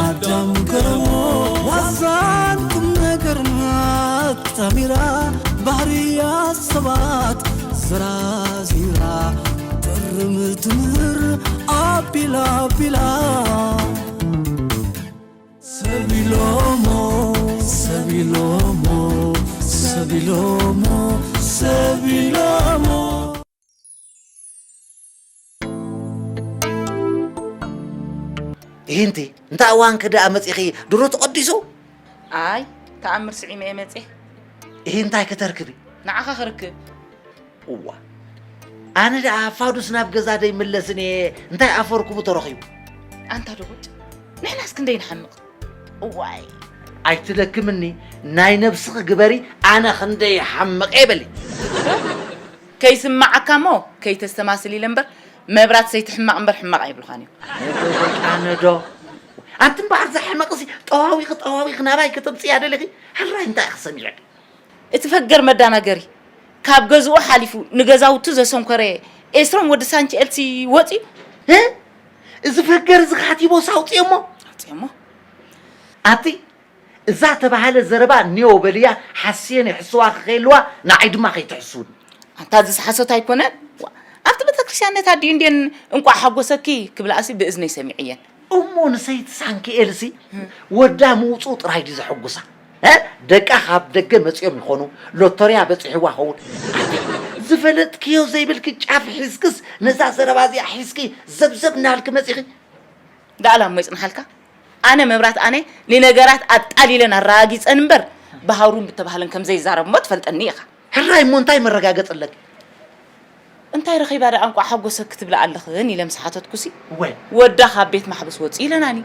ኣዳም ገረሞ ዋዛን ቁም ነገርና ኣጣሚራ ባህርያት ሰባት ዘራዚራ ትርም ትምህር ኣቢላ ኣቢላ ሰቢሎሞ ሰቢሎሞ ሰቢሎሞ ሰቢሎሞ ይህንቲ እንታይ እዋን ከደኣ መፂኺ ድሮ ተቐዲሱ ኣይ ተኣምር ስዒመ እየ መፅየ ይህ እንታይ ከተርክቢ ንዓኻ ክርክብ እዋ ኣነ ደኣ ፋዱስ ናብ ገዛ ደይምለስን እየ እንታይ ኣፈርኩቡ ተረኺቡ ኣንታ ደጎጭ ንሕናስ ክንደይ ንሓምቕ እዋይ ኣይትደክምኒ ናይ ነብስኺ ግበሪ ኣነ ክንደይ ሓምቕ እየ በሊ ከይስማዓካ እሞ ከይተስተማስል ኢለ እምበር መብራት ሰይትሕማቕ እምበር ሕማቕ ኣይብልኻን እዩ ኣነዶ ኣንቲ እምበኣር ዝሓመቕሲ ጠዋዊኺ ጠዋዊኺ ናባይ ከተምፅእያ ደሊኺ ሕራይ እንታይ ክሰሚዐ እቲ ፈገር መዳናገሪ ካብ ገዝኡ ሓሊፉ ንገዛውቱ ዘሰንኮረ ኤስሮም ወዲ ሳንቺኤልሲ ወፂኡ እዚ ፈገር እዚ ካቲቦ ሳውፅዮ እሞ ኣውፅኦሞ ኣቲ እዛ ተባሃለ ዘረባ ኔው በልያ ሓስየን ይሕስዋ ክኸይልዋ ንዓይ ድማ ከይትሕስውን ኣንታ ዝስሓሶት ኣይኮነን ኣብቲ ቤተክርስትያን ነታ ድዩ እንዴን እንቋዕ ሓጎሰኪ ክብላኣሲ ብእዝነይ ሰሚዕየን እሞ ንሰይቲ ሳንክኤልሲ ወዳ ምውፅኡ ጥራይ ድዩ ዘሐጉሳ ደቃ ካብ ደገ መፂኦም ይኾኑ ሎቶርያ በፂሕዋ ኸውን ዝፈለጥክዮ ዘይብልኪ ጫፍ ሒዝክስ ነዛ ዘረባ እዚኣ ሒዝኪ ዘብዘብ እናልኪ መፂኺ ዳኣላ እሞ ይፅንሓልካ ኣነ መብራት ኣነ ንነገራት ኣጣሊለን ኣረጋጊፀን እምበር ብሃውሩን ብተባህለን ከምዘይዛረብ እሞ ትፈልጠኒ ኢኻ ሕራይ እሞ እንታይ መረጋገፂ ኣለኪ እንታይ ረኺባ ደኣ እንቋዕ ሓጎሰ ክትብላ ኣለኽን ኢለ ምስ ሓተትኩሲ ወይ ወዳ ካብ ቤት ማሕበስ ወፂ ኢለናኒ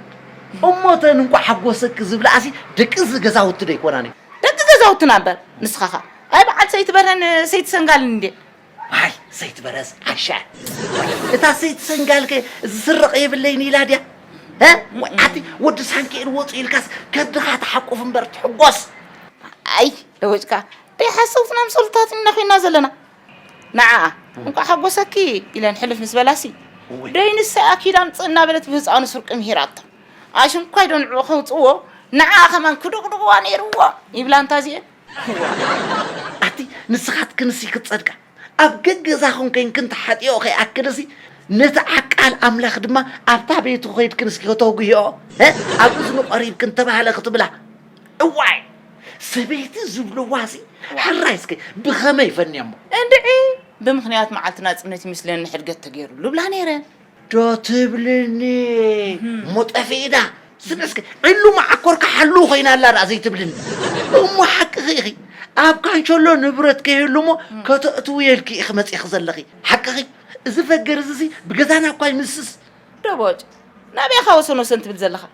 እሞ ተን እንቋዕ ሓጎሰኪ ዝብላኣሲ ደቂ እዚ ገዛውቲ ዶ ይኮናኒ ደቂ ገዛውትና እምበር ንስኻ ኸ ኣይ በዓል ሰይቲ በርሀን ሰይቲ ሰንጋልን እንዴ ኣይ ሰይቲ በረስ ዓሻ እታ ሰይቲ ሰንጋልከ ዝስረቕ የብለይን ኢላ ድያ ኣቲ ወዲ ሳንኪኤል ወፁ ኢልካስ ከብድኻ ተሓቁፍ እምበር ትሕጎስ ኣይ ደወጭካ ደይ ሓሰውትና ምሰሉታት ኢና ኮይና ዘለና ንዓኣ እንኳ ሓጎሰኪ ኢለን ሕልፍ ምስ በላሲ ደይ ንሳ ኣኪዳ ምፅእ እናበለት ብህፃኑ ስርቂ ምሂራቶ ኣሽንኳይ ዶ ንዕኡ ከውፅዎ ንዓኣ ከማን ክድቕድቕዋ ነይርዎ ይብላ እንታ እዚኤን ኣቲ ንስኻትክንሲ ክትፀድቃ ኣብ ገገዛኹም ከይንክን ተሓጢኦ ከይኣክልሲ ነቲ ዓቃል ኣምላኽ ድማ ኣብታ ቤቱ ከይድክን እስኪ ከተጉህዮ ኣብ እዝኑ ቀሪብክን ተባህለ ክትብላ እዋይ ሰበይቲ ዝብልዋ ሲ ሕራይ እስከ ብኸመይ ፈንየሞ እንድዒ ብምኽንያት መዓልቲ ናፅነት ይመስለኒ ሕድገት ተገይሩሉ ብላ ነይረ ዶ ትብልኒ እሞ ጠፊእዳ ስምዕስከ ዕሉ መዓኮር ክሓልው ኮይና ኣላ ደኣ ዘይትብልኒ እሞ ሓቅኺ ኢኺ ኣብ ካንሸሎ ንብረት ከይህሉ እሞ ከተእትውየልኪ ኢኺ መፂእኺ ዘለኺ ሓቅኺ እዚ ፈገር እዚሲ ብገዛና እኳ ይምስስ ደቦጭ ናበይ ኢኻ ወሰን ወሰን ትብል ዘለኻ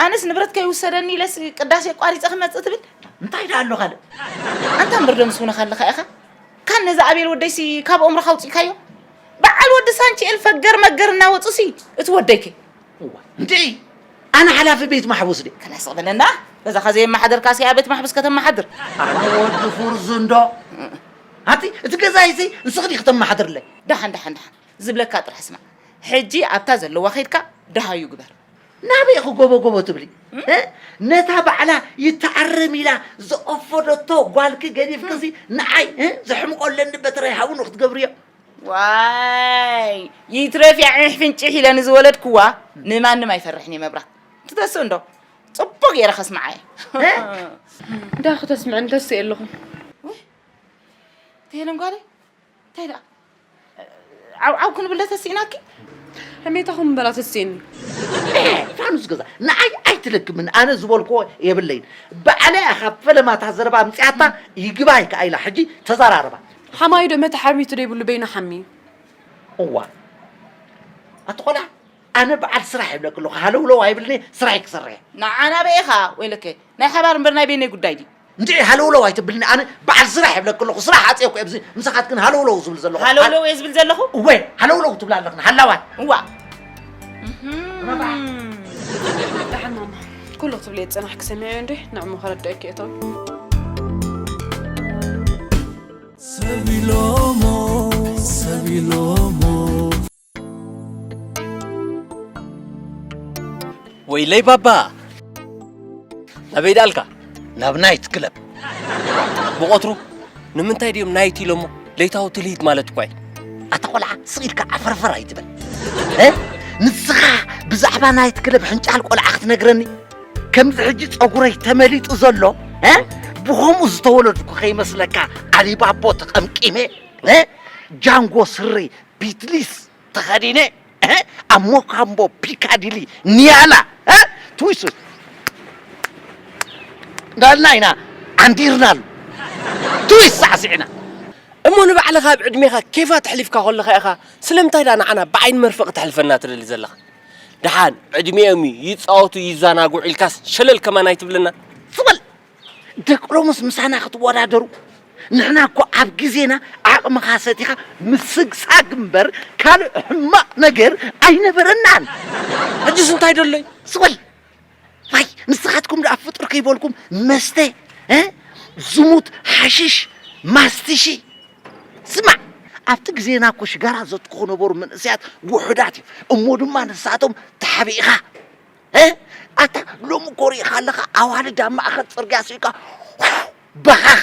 ኣነስ ንብረት ከይውሰደኒ ኢለስ ቅዳሴ ኣቋሪፀ ክመፅእ ትብል እንታይ ደኣ ኣሎ ካልእ ኣንታ እምበር ዶ ምስ ውነኻ ኣለኻ ኢኻ ካን ነዚ ኣቤል ወደይሲ ካብ ኦምርኻ ኣውፂእካዮ በዓል ወዲ ሳንቺኤል ፈገር መገር እናወፁሲ እቲ ወደይከ እንድዒ ኣነ ሓላፊ ቤት ማሕቡስ ድየ ከላስቕ በለና ገዛኻ ዘየመሓደርካሲ ኣበይ ቤት ማሕቡስ ከተመሓድር ኣነ ወዲ ፍርዙ እንዶ ኣቲ እቲ ገዛይሲ ንስኽዲ ክተመሓድርለይ ደሓን ደሓን ደሓን ዝብለካ ጥራሕ ስማዕ ሕጂ ኣብታ ዘለዋ ከይድካ ደሃዩ ግበር ናበይ ኢኺ ጎቦ ጎቦ ትብሊ ነታ ባዕላ ይተዓረም ኢላ ዝቐፈደቶ ጓልኪ ገዲፍክሲ ንዓይ ዘሕምቆ ኣለኒ በትረይ ሃቡኒ ክትገብርዮ ዋይ ይትረፍ ያዕሕ ፍንጭሕ ኢለ ንዝወለድክዋ ንማንም ኣይፈርሕን እየ መብራት ትተስእ እንዶ ፅቡቅ ገይረ ከስምዓ እየ እንዳ ክተስምዐኒ ተስእ ኣለኹ ተየለን ጓለይ እንታይ ደኣ ዓውዓው ክንብለ ተስኢናኪ ሕሜታኹም እምበራ ተስእኒ ፋኑስ ገዛ ንዓይ ኣይትለክምን ኣነ ዝበልክዎ የብለይን ባዕለያ ካብ ፈለማታ ዘረባ ኣምፅኣታ ይግባይ ከኣ ኢላ ሕጂ ተዘራርባ ሓማዩ ዶ መተ ሓሚቱ ደይብሉ በይኑ ሓሚ እዋ ኣቲ ቆልዓ ኣነ በዓል ስራሕ ይብለኪ ኣለኹ ሃለውለው ኣይብልኒ ስራሕ ክሰርሕ ንዓ ናበይ ኢኻ ወይለከ ናይ ሓባር እምበር ናይ በይነይ ጉዳይ ድዩ እንድዒ ሃለውለው ኣይተብልኒ ኣነ በዓል ስራሕ ይብለኪ ኣለኹ ስራሕ ኣፅየ እኮ ኣብዚ ምሳኻትክን ሃለውለው ዝብል ዘለኹ ሃለውለው እየ ዝብል ዘለኹ እወ ሃለውለው ትብላ ኣለኽን ሃላዋይ እዋ ደሓን ማማ ኩሉ ክትብሊ እየ ዝፀናሕኪ ሰሚዐዮ እንዴ ንዕሞ ከረድአኪ እቶም ሰብ ኢሎሞ ሰብ ኢሎሞ ወይለይ ባባ፣ ናበይ ደኣልካ? ናብ ናይት ክለብ። ብቐትሩ ንምንታይ ድዮም ናይት ኢሎሞ? ለይታዊ ትልሂት ማለት እኳ እዩ። ኣታ ቆልዓ፣ ስቕ ኢልካ ዓፈርፈር ኣይትበል። እ? ንስኻ ብዛዕባ ናይት ክለብ ሕንጫል ቆልዓ ክትነግረኒ? ከምዚ ሕጂ ጸጉረይ ተመሊጡ ዘሎ፣ እ? ብኸምኡ ዝተወለድኩ ከይመስለካ፣ ዓሊባቦ ተቐምቂመ፣ እ? ጃንጎ ስሪ ቢትሊስ ተኸዲነ፣ እ? ኣብ ሞካምቦ ፒካዲሊ ኒያላ፣ እ? ትዊስ እንዳልና ኢና ዓንዲርናሉ። ትዊስ ሳዕሲዕና። እሞ ንባዕልኻ ኣብ ዕድሜኻ ኬፋት ኣሕሊፍካ ከለኻ ኢኻ፣ ስለምንታይ ደኣ ንዓና ብዓይኒ መርፍቕ ተሕልፈና ትደሊ ዘለኻ? ደሓን ዕድሜኦም እዩ፣ ይጻወቱ፣ ይዘናግዑ ኢልካስ ሸለል ከማን ኣይትብለና? ዝበል! ደቂ ሎምስ ምሳና ክትወዳደሩ? ንሕና እኮ ኣብ ግዜና ዓቕምኻ ሰቲኻ ምስግሳግ እምበር ካልእ ሕማቕ ነገር ኣይነበረናን። ሕጅስ እንታይ ደሎይ? ዝበል! ዋይ፣ ንስኻትኩም ደኣ ፍጡር ከይበልኩም መስተ፣ እ? ዝሙት፣ ሓሽሽ፣ ማስትሺ። ስማዕ፣ ኣብቲ ግዜና እኮ ሽጋራ ዘትኩ ነበሩ መንእሰያት ውሑዳት እዮም። እሞ ድማ ንሳቶም ተሓቢእኻ፣ እ? ኣታ ሎሚ እኮ ርኢኻ ኣለኻ፣ ኣዋልድ ኣብ ማእከል ጽርግያ ስኢልካ በኻኽ፣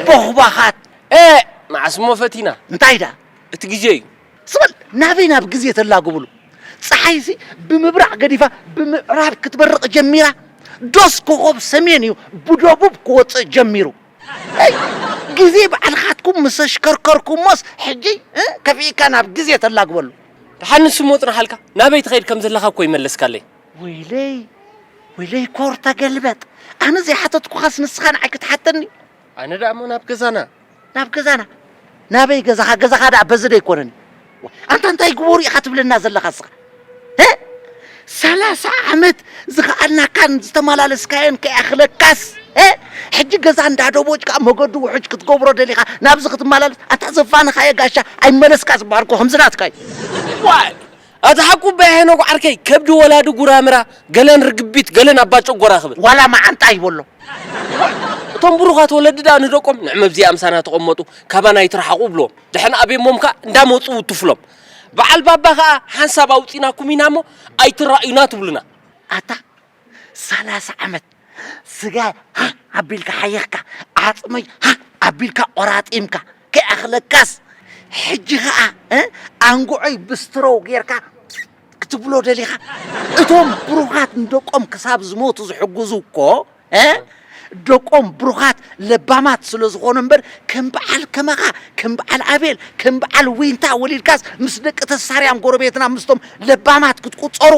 ቦኽባኻት። እ፣ መዓስ እሞ ፈቲና? እንታይ ደኣ? እቲ ግዜ እዩ። ስበል፣ ናበይ ናብ ግዜ ተላግብሉ? ጸሓይሲ ብምብራቕ ገዲፋ ብምዕራብ ክትበርቕ ጀሚራ። ዶስ ኮኾብ ሰሜን እዩ ብደቡብ ክወጽእ ጀሚሩ። ኣይ፣ ግዜ ባዕልኻትኩም ምስ ኣሽከርከርኩሞስ ሕጂ፣ እ፣ ከፊእካ ናብ ግዜ ተላግበሉ። ደሓን ንሱ እሞ ጽናሓልካ፣ ናበይ ትኸይድ ከም ዘለኻ እኮ ይመለስካለይ። ወይለይ፣ ወይለይ ኮር ተገልበጥ። ኣነ ዘይሓተትኩኻስ ንስኻ ንዓይ ክትሓተኒ? ኣነ ደኣ እሞ ናብ ገዛና። ናብ ገዛና? ናበይ ገዛኻ? ገዛኻ ደኣ በዚ ዶ ኣይኮነን? ኣንታ እንታይ ግበሩ ኢኻ ትብለና ዘለኻ እስኻ? እ? ሰላሳ ዓመት ዝኸኣልናካን ዝተመላለስካዮን ከይኣኽለካስ፣ እ? ሕጂ ገዛ እንዳደቦጭካ መገዱ ውሑጅ ክትገብሮ ደሊኻ ናብዚ ክትመላለስ? ኣታ ዘፋንኻዮ ጋሻ ኣይመለስካ ዝበሃልኩ ከምዚ ናትካ እዩ። ዋይ! ኣታ ሓቁ እባ ሄኖግ ዓርከይ፣ ከብዲ ወላዲ ጉራምራ፣ ገለን ርግቢት፣ ገለን ኣባ ጨጎራ ክብል። ዋላ መዓንጣ ይበሎ። እቶም ብሩኻት ወለዲ ደኣ ንደቆም፣ "ንዕመ ኣብዚኣ ምሳና ተቐመጡ፣ ካባና ኣይትርሓቑ" ብሎም። ድሕን ኣቤሞም ከኣ እንዳመጹ ውትፍሎም። በዓል ባባ ከኣ፣ "ሓንሳብ ኣውጺናኩም ኢና እሞ ኣይትረኣዩና" ትብሉና። ኣታ ሰላሳ ዓመት ስጋይ ሃ ኣቢልካ ሓይኽካ፣ ዓጽመይ ሃ ኣቢልካ ቆራጢምካ ከይኣኽለካስ፣ ሕጂ ኸኣ፣ እ፣ ኣንጉዐይ ብስትሮው ጌርካ ክትብሎ ደሊኻ? እቶም ብሩኻት ንደቆም ክሳብ ዝሞቱ ዝሕግዙ እኮ፣ እ፣ ደቆም ብሩኻት ለባማት ስለ ዝኾኑ እምበር፣ ከም በዓል ከማኻ፣ ከም በዓል ኣቤል፣ ከም በዓል ዊንታ ወሊድካስ ምስ ደቂ ተሳርያም ጎረቤትና ምስቶም ለባማት ክትቁጸሩ።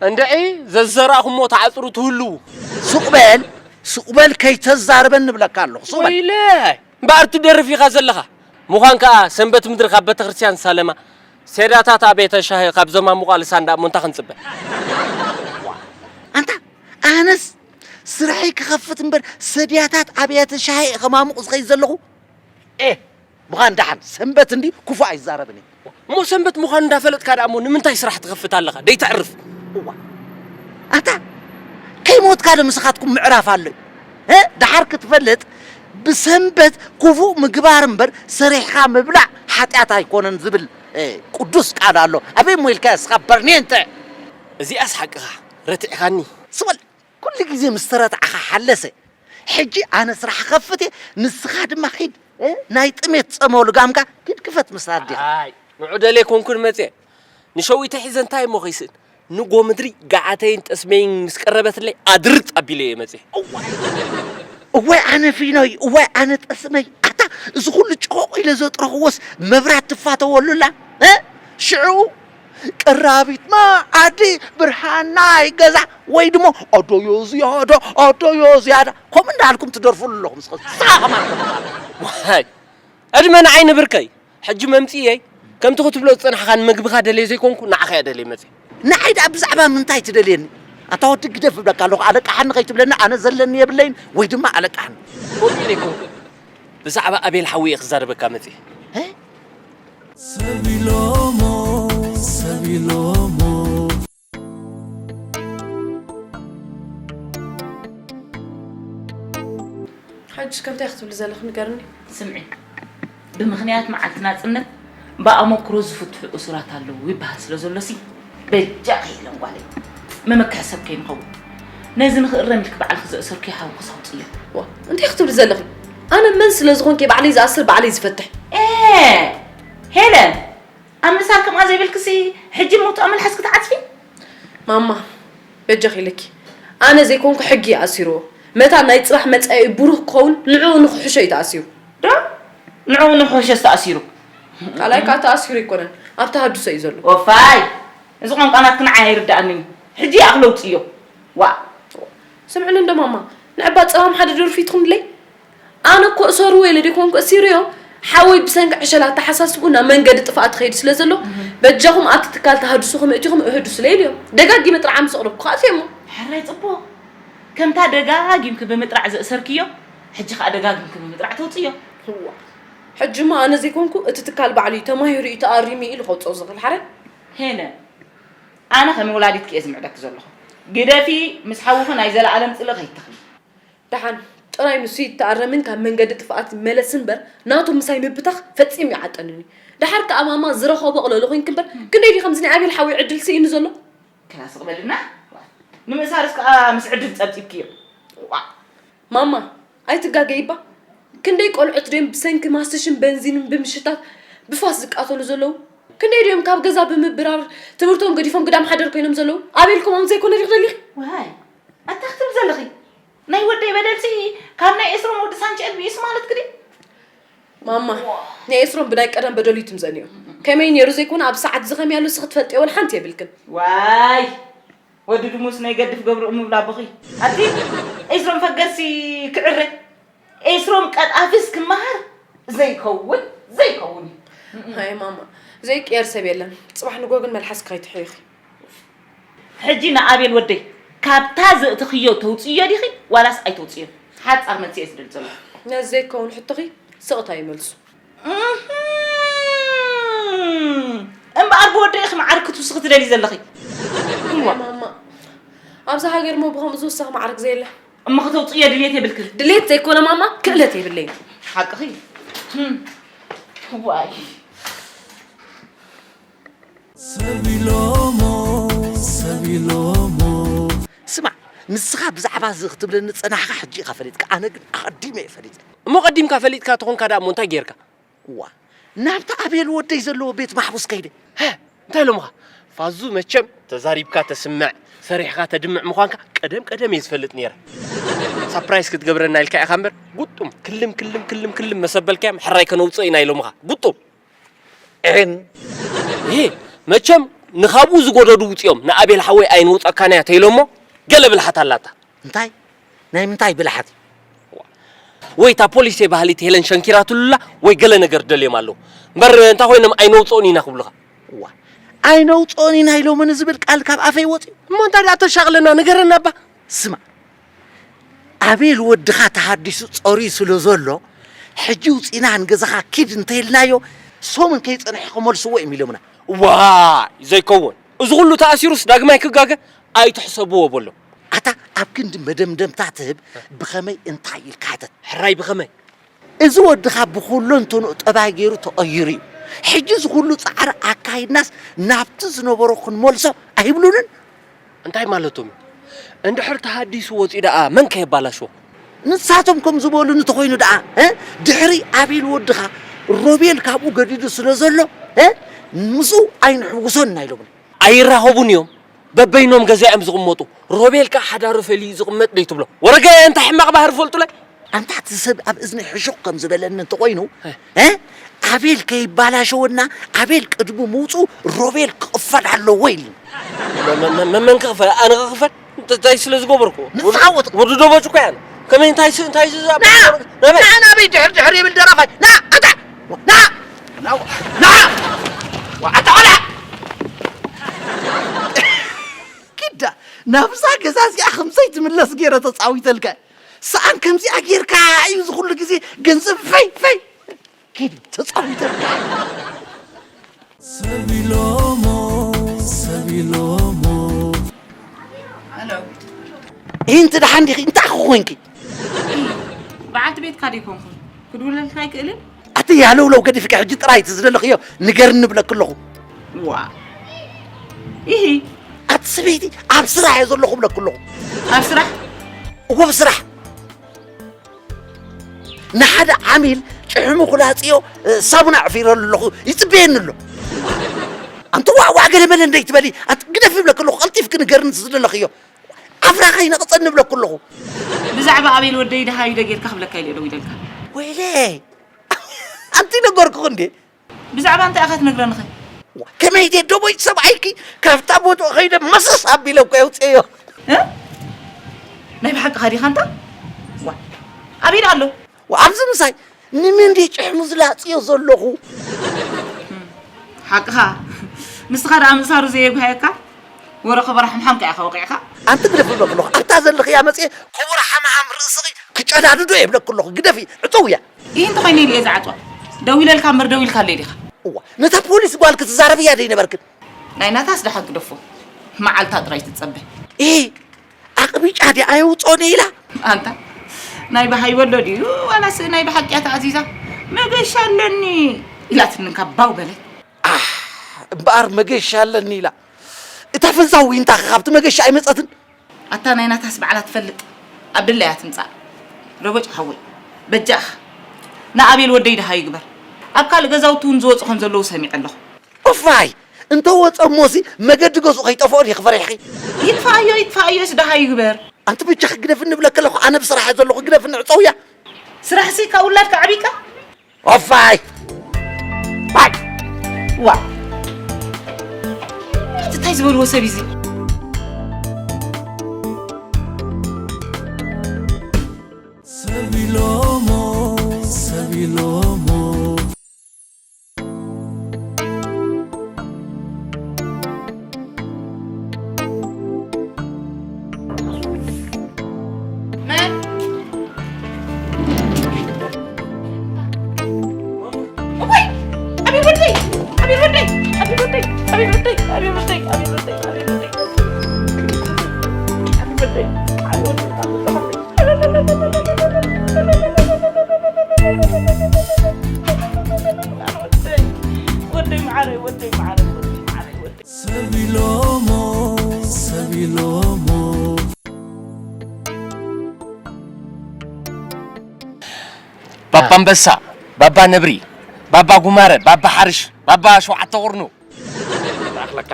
እንድዒ ዘዝዘራእኹሞ ተዓጽሩ ትህልዉ። ሱቕ በል፣ ሱቕ በል ከይተዛርበን ንብለካ ኣለኹ። ሱቕ በል። ወይለ! እምበኣር ትደርፍ ኢኻ ዘለኻ። ምዃን ከኣ ሰንበት ምድሪ ካብ ቤተክርስትያን ሳለማ፣ ሴዳታት ኣብያተ ሻሂ ካብ ዘማሙቓ ልሳን ደኣ እሞ እንታይ ክንጽበ? ኣንታ ኣነስ ስራሐይ ክኸፍት እምበር ሰድያታት ኣብያተ ሻሂ ከማሙቕ ዝኸይድ ዘለኹ? ኤ፣ ምዃን ደሓን፣ ሰንበት እንዲ ክፉእ ኣይዛረብን እየ። እሞ ሰንበት ምዃኑ እንዳፈለጥካ ደኣ እሞ ንምንታይ ስራሕ ትኸፍት ኣለኻ? ደይተዕርፍ። እዋ፣ ኣታ ከይሞትካ ዶ ምሳኻትኩም ምዕራፍ ኣሎ? እ? ደሓር ክትፈልጥ ብሰንበት ክፉእ ምግባር እምበር ሰሪሕኻ ምብላዕ ሓጢኣት ኣይኮነን ዝብል፣ እ፣ ቅዱስ ቃል ኣሎ። ኣበይ እሞ ኢልካ እስኻ በርኔንተ? እዚኣስ ሓቅኻ፣ ረቲዕኻኒ። ስበል፣ ኩሉ ግዜ ምስ ተረታዕኻ ሓለሰ። ሕጂ ኣነ ስራሕ ከፍት እየ፣ ንስኻ ድማ ኺድ፣ እ፣ ናይ ጥሜት ጸመው ልጋምካ ኪድ ክፈት ምስ ኣዴኻ። ኣይ፣ ንዑ ደልየ ኮንኩን መጽየ። ንሸዊተ ሒዘ እንታይ እሞ ኸይስእን? ንጎ ምድሪ ገዓተይን ጠስመይን ምስ ቀረበትለይ ኣድርጥ ኣቢለ እየ መጽየ። እዋይ፣ እዋይ ኣነ ፊኖይ፣ እዋይ ኣነ ጠስመይ። ኣታ እዚ ኩሉ ጭቖቕ ኢለ ዘጥረኽዎስ መብራት ትፋተወሉላ? እ? ሽዑ ቀራቢት መኣዲ ብርሃን ናይ ገዛ ወይ ድማ ኣዶዮ ዝያዳ፣ ኣዶዮ ዝያዳ ከምኡ እንዳበልኩም ትደርፉሉ ኣለኹም። ንስኻ ከማን ዋይ፣ ዕድመ ንዓይ ንብርከይ። ሕጂ መምጽእየይ ከምቲ ክትብሎ ዝጸናሕካ ንምግብኻ ደልየ ዘይኮንኩ ንዓኻ እየ ደልየ መጽየ። ንዓይ ደኣ ብዛዕባ ምንታይ ትደልየኒ? ኣታ ወዲ ግደፍ እብለካ ኣለኹ፣ ኣለቃሓኒ ከይትብለኒ ኣነ ዘለኒ የብለይን ወይ ድማ ኣለቃሓኒ። ከምኡ ኢለ ኣይኮንኩ። ብዛዕባ ኣቤል ሓዊ እየ ክዛረበካ መጽየ። እ? ሰብ ኢሎሞ፣ ሰብ ኢሎሞ። ሕጅስ ከምታይ ክትብሊ ዘለኺ ንገርኒ። ስምዒ፣ ብምኽንያት መዓልቲ ናጽነት ብኣመክሮ ዝፍትሑ እሱራት ኣለዉ ይበሃል ስለ ዘሎሲ፣ በጃኺ ኢለን ጓለይ፣ መመከሒ ሰብ ከይንኸውን። ነዚ ንኽእረም ኢልኪ ባዕልኺ ዘእሰርክዮ ሓውክስ ኣውፅዮ። ዋ፣ እንታይ ክትብሊ ዘለኺ? ኣነ መን ስለ ዝኾንኪ ባዕለይ ዝኣስር ባዕለይ ዝፈትሕ። ኤ፣ ሄለን፣ ኣብ ምእሳር ከምኣ ዘይብልክሲ ሕጂ ምውትኦ መልሓስ ክትዓጽፊ? ማማ፣ በጃኺ ኢለኪ። ኣነ ዘይኮንኩ ሕጊ ኣሲርዎ። መታን ናይ ጽባሕ መጻኢ ብሩህ ክኸውን ንዕኡ ንኽሕሾ እዩ ተኣሲሩ። ዶ? ንዕኡ ንኽሕሾስ ተኣሲሩ? ካልኣይ ከኣ ተኣሲሩ ኣይኮነን፣ ኣብ ተሃድሶ እዩ ዘሎ። ወፋይ! እዚ ቋንቋ ናትኪ ንዓይ ኣይርድኣንን እዩ። ሕጂ ይኣኽሎ ውጽእዮ። ዋእ! ስምዕኒ እንዶ ማማ፣ ንዕባ ጸማም ሓደ ደርፊ ትኹንለይ? ኣነ እኮ እሰርዎ ኢለ ደይኮንኩ እሲረዮ፣ ሓወይ ብሰንኪ ዕሸል ኣተሓሳስብኡ ናብ መንገዲ ጥፍኣት ይኸይድ ስለ ዘሎ፣ በጃኹም ኣብቲ ትካል ተሃድሶ ክምእቲኹም እህድሱለይ ኢለዮም። ደጋጊመ ጥርዓን ምስ ኣቕረብኩ ከኣ ኣትየሞ። ሕራይ ጽቡቕ። ከምታ ደጋጊምኪ ብምጥራዕ ዘእሰርክዮ፣ ሕጂ ከኣ ደጋጊምኪ ብምጥራዕ ተውጽዮ። እዋ፣ ሕጂማ ኣነ ዘይኮንኩ እቲ ትካል ባዕሉ እዩ ተማሂሩ እዩ ተኣሪሙ ኢሉ ከውጽኦ ዝኽእል ሓራይ። ሄለን፣ ኣነ ከም ወላዲትኪ እየ ዝምዕደኪ ዘለኹ። ግደፊ፣ ምስ ሓውኺ ናይ ዘለኣለም ጽልኢ ከይትተኽሊ። ደሓን ጥራይ ንሱ ይተኣረምን ካብ መንገዲ ጥፍኣት ይመለስ እምበር፣ ናቱ ምሳይ ምብታኽ ፈጺሙ ይዓጠንን እዩ። ደሓር ከኣ ማማ ዝረኸቦ ቅለሎ ኮይንኪ እምበር፣ ክንደይ ድዩ ከምዚ ናይ ኣቤል ሓወይ ዕድል ስኢኑ ዘሎ? ክላ ስቕ በልና። ንምእሳርስ ከኣ ምስ ዕድል ጸብጺብክዮ። ዋእ! ማማ፣ ኣይትጋገይባ። ክንደይ ቆልዑት ድዮም ብሰንኪ ማስትሽን በንዚንን ብምሽታት ብፋስ ዝቃተሉ ዘለዉ? ክንደይ ድዮም ካብ ገዛ ብምብራር ትምህርቶም ገዲፎም ግዳም ሓደር ኮይኖም ዘለዉ? ኣቤል ከምኦም ዘይኮነ ድዩ ክደሊኺ? ዋይ፣ ኣታ ክትብል ዘለኺ? ናይ ወደይ በደልሲ ካብ ናይ ኤስሮም ወዲ ሳንቸኤል ብኢሱ ማለትኪ ድዩ? ማማ፣ ናይ ኤስሮም ብናይ ቀደም በደሉ እዩ ትምዘንዮ። ከመይ ነይሩ ዘይኮነ ኣብ ሰዓት እዚ ከመይ ኣሎ ንስኺ ትፈልጥዮ ወላ ሓንቲ የብልክን። ዋይ! ወዲ ድሙስ ናይ ገድፍ ገብርኡ ምብላ ኣቦኺ። ኣቲ ኤስሮም ፈገሲ ክዕረ። ኤስሮም ቀጣፊስ ክመሃር ዘይከውን፣ ዘይከውን እዩ። ሃይ ማማ፣ ዘይቅየር ሰብ የለን። ጽባሕ ንጎ ግን መልሓስኪ ከይትሕይኺ። ሕጂ ንኣቤል ወደይ፣ ካብታ ዘእተኽዮ ተውጽእዮ ዲኺ ዋላስ ኣይተውጽእዮን? ሓጻር መልሲ እየ ዝደሊ ዘለኹ። ነዚ ዘይከውን ሕቶኺ ስቕታ ይመልሱ። እህም። እምበኣር ብወደይ ኢኺ ማዕርግ ክትውስኺ ትደልዪ ዘለኺ? እዋ። ማማ፣ ኣብዛ ሃገር እሞ ብኸምኡ ዝውሰኽ ማዕርግ ዘየለ። እሞ ከተውፅእዮ ድልየት የብልክን? ድልየት ዘይኮነ ማማ፣ ክእለት የብለይን። ሓቅኺ። ህም። ዋይ። ሰብ ኢሎሞ፣ ሰብ ኢሎሞ። ስማዕ፣ ንስኻ ብዛዕባ እዚ ክትብለኒ ጸናሕካ ሕጂ ኢኻ ፈሊጥካ፣ ኣነ ግን ኣቐዲመ እየ ፈሊጠ። እሞ ቀዲምካ ፈሊጥካ ተኾንካ ደኣ እሞ እንታይ ጌርካ? እዋ፣ ናብቲ ኣቤል ወደይ ዘለዎ ቤት ማሕቡስ ከይደ። ሀ፣ እንታይ ኢሎምኻ? ፋዙ መቸም ተዛሪብካ ተስምዕ፣ ሰሪሕኻ ተድምዕ ምዃንካ ቀደም ቀደም እየ ዝፈልጥ ነይረ። ሳፕራይዝ ክትገብረና ኢልካ ኢኻ እምበር፣ ጉጡም ክልም ክልም ክልም ክልም መሰበልካዮም ሕራይ ከነውፅኦ ኢና ኢሎምኻ። ጉጡም። ኤን። ይሄ መቸም ንኻብኡ ዝጎደዱ ውፅኦም ንኣቤል ሓወይ ኣይንውፀካን እያ ተይሎሞ ገለ ብልሓት ኣላታ። እንታይ? ናይ ምንታይ ብልሓት እዩ? ወይ እታ ፖሊስ ባህሊት ሄለን ሸንኪራትሉላ ወይ ገለ ነገር ደልዮም ኣለዉ። እምበር እንታይ ኮይኖም ኣይነውፅኦን ኢና ክብሉኻ? እዋ፣ ኣይነውፅኦን ኢና ኢሎምኒ ዝብል ቃል ካብ ኣፈይ ወፂኡ? እሞ እንታይ ደኣ ተሻቕለና ንገረና እባ። ስማ፣ ኣቤል ወድኻ ተሃዲሱ ጸርዩ ስለ ዘሎ፣ ሕጂ ውጺና ንገዛኻ ኪድ እንተኢልናዮ፣ ሰሙን ከይጸንሐ ክመልስዎ እዮም ኢሎምና። ዋይ፣ ዘይከውን። እዚ ኩሉ ተኣሲሩስ ዳግማይ ክጋገ ኣይትሕሰብዎ በሎ። ኣታ ኣብ ክንዲ መደምደምታ ትህብ፣ ብኸመይ እንታይ ኢልካ ሕተት? ሕራይ ብኸመይ? እዚ ወድኻ ብኹለንተንኡ ጠባይ ገይሩ ተቐይሩ እዩ። ሕጂ እዚ ኩሉ ጻዕሪ ኣካይድናስ ናብቲ ዝነበሮ ክንመልሶ ኣይብሉንን? እንታይ ማለቶም እዩ? እንድሕር ተሃዲሱ ወጺኡ ደኣ መን ከ የባላሽዎ? ንሳቶም ከም ዝበሉኒ እንተኾይኑ ደኣ፣ እ? ድሕሪ ኣቤል ወድኻ ሮቤል ካብኡ ገዲዱ ስለ ዘሎ፣ እ? ምስኡ ኣይንሕውሶን ኢና ኢሎምኒ። ኣይራኸቡን እዮም። በበይኖም ገዛ እዮም ዝቕመጡ። ሮቤል ከኣ ሓዳሩ ፈልዩ ዝቕመጥ ዶ ትብሎ? ወረገ እንታይ ሕማቕ ባህሪ ፈልጡለይ? ኣንታ እቲ ሰብ ኣብ እዝኒ ሕሹኽ ከም ዝበለኒ እንተኾይኑ፣ እ። እ? ኣቤል ከይባላሸወና፣ ኣቤል ቅድሚ ምውፅኡ ሮቤል ክቕፈል ኣለዎ ኢልኒ። መ-፣ መ-፣ መ-፣ መን ክቕፈል? ኣነ ክቕፈል? እንተ-፣ እንታይ ስለ ዝገበርኩ? ንስኻ ወጥ- ወዲ ደበጭ እኮ እያ። ከመይ እንታይ ስ-፣ እንታይ ስ-፣ ና! ናበይ? ና ናበይ ድሕር ድሕር ይብል ደራፋይ? ና፣ ኣታ! ና! ና! ና! ዋ፣ ኣታ ቆልዓ! ኪዳ፣ ናብዛ ገዛ እዚኣ ከም ዘይትምለስ ገይረ ተጻዊተልካ። ሰኣን ከምዚኣ ጌርካ እዩ እዚ ኩሉ ግዜ ገንዘብ ፈይ፣ ፈይ። ኪድ፣ ተጻዊተልካ። ሰብ ኢሎሞ፣ ሰብ ኢሎሞ። ኣሎ። ይህንቲ ደሓን ዲኺ? እንታይ ኮንኪ? በዓልቲ ቤትካ ደይኮንኩን? ክድውለልካ ኣይክእልን? ኣቲ ያለውለው ገዲፍካ ሕጂ ጥራይ እቲ ዝደለኽዮ ንገርኒ እብለኪ ኣለኹ። ዋ። ኢሂ። ኣቲ ሰበይቲ ኣብ ስራሕ እየ ዘለኹ ብለኩ ኣለኹ። ኣብ ስራሕ? እዎ ብስራሕ። ንሓደ ዓሚል ጭሕሙ ክላፅዮ ሳሙና ዕፊረሉ ኣለኹ ይፅበየኒ ኣሎ። ኣንቲ ዋዕዋዕ ገለ መለ እንደይትበሊ ኣንቲ ግደፍ ይብለኩ ኣለኹ። ቀልጢፍኪ ንገርኒ ዝደለኽዮ ኣፍራ ከይነቕፀኒ ይብለኩ ኣለኹ። ብዛዕባ ኣቤል ወደይ ደሃዩ ዶ ጌርካ ክብለካ ኢለ ደው ኢለልካ። ወይለ ኣንቲ ነገርኩ እንዴ? ብዛዕባ እንታይ ኢኻ ትነግረንኸ? ከመይ ደ ደቦይ ሰብኣይኪ ካብታ ቦትኡ ከይደ መሰስ ኣቢለ እኮ የውፅእዮ። እ? ናይ ብሓቅኻ ዲኻ እንታ? ዋ፣ ኣበይ ደኣ ኣሎ? ኣብዚ ምሳይ ንመን ድየ ጭሕሙ ዝላፅዮ ዘለኹ? ሓቅኻ። ንስኻ ደኣ ምእሳሩ ዘየጉሃየካ ወረ ከበራ ሓምሓምካ ኢኻ ወቂዕካ። ኣንቲ ግደፍ እብለኩ ኣለኹ ኣብታ ዘለኽያ መፅየ ከበራ ሓምሓም ርእስኺ ክጨዳድዶ እየ እብለኩ ኣለኹ ግደፊ ዕፀውያ። ይህ እንተኾይነ ኢለ እየ ዝዓፅዋ። ደው ኢለልካ እምበር ደው ኢልካለይ ዲኻ? እዋ ነታ ፖሊስ ጓል ክትዛረብያ ደይነበርክን? ናይ ናታስ ደሓን ግደፎ። መዓልታ ጥራይ ትጸበ። ኢ ኣቕቢጫ ድያ የውፅኦኒ ኢላ? ኣንታ ናይ በሃይ ወሎ ድዩ ዋላስ ናይ ብሓቂ እያ ተኣዚዛ? መገሻ ኣለኒ ኢላትኒ እንካ ባው በለት። ኣሕ እምበኣር መገሻ ኣለኒ ኢላ። እታ ፈዛዊንታ ኸ ካብቲ መገሻ ኣይመፀትን? ኣታ ናይ ናታስ ባዕላ ትፈልጥ። ኣብ ድላያ ትምጻእ። ሮበጭ ሓወይ በጃኻ ንኣቤል ወደይ ደሃዩ ግበር። ኣብ ካልእ ገዛውቲ እውን ዝወጹ ከም ዘለዉ ሰሚዐ ኣለኹ። ኡፋይ እንተ ወጸ እሞሲ መገዲ ገዝኡ ከይጠፍኦ ዲኺ ፈሪሕኺ? ይጥፍኣዮ ይጥፍኣዮስ ደሃዩ ግበር። ኣንቲ በጃኺ ግደፍኒ እብለኪ ኣለኹ ኣነ ብስራሕ እየ ዘለኹ ግደፍኒ ዕጸውያ። ስራሕሲ ካብ ውላድካ ዓቢካ ኦፋይ ባይ ዋ እቲ እንታይ ዝበልዎ ሰብ እዩ እዚ? ሰብ ኢሎሞ ሰብ ኢሎሞ ሰብ ኢሎሞ ሰብ ኢሎሞ ባባ ኣንበሳ፣ ባባ ነብሪ፣ ባባ ጉማረ፣ ባባ ሓርሽ፣ ባባ ሸውዓተ ቁርኑ። ይኣኽለካ፣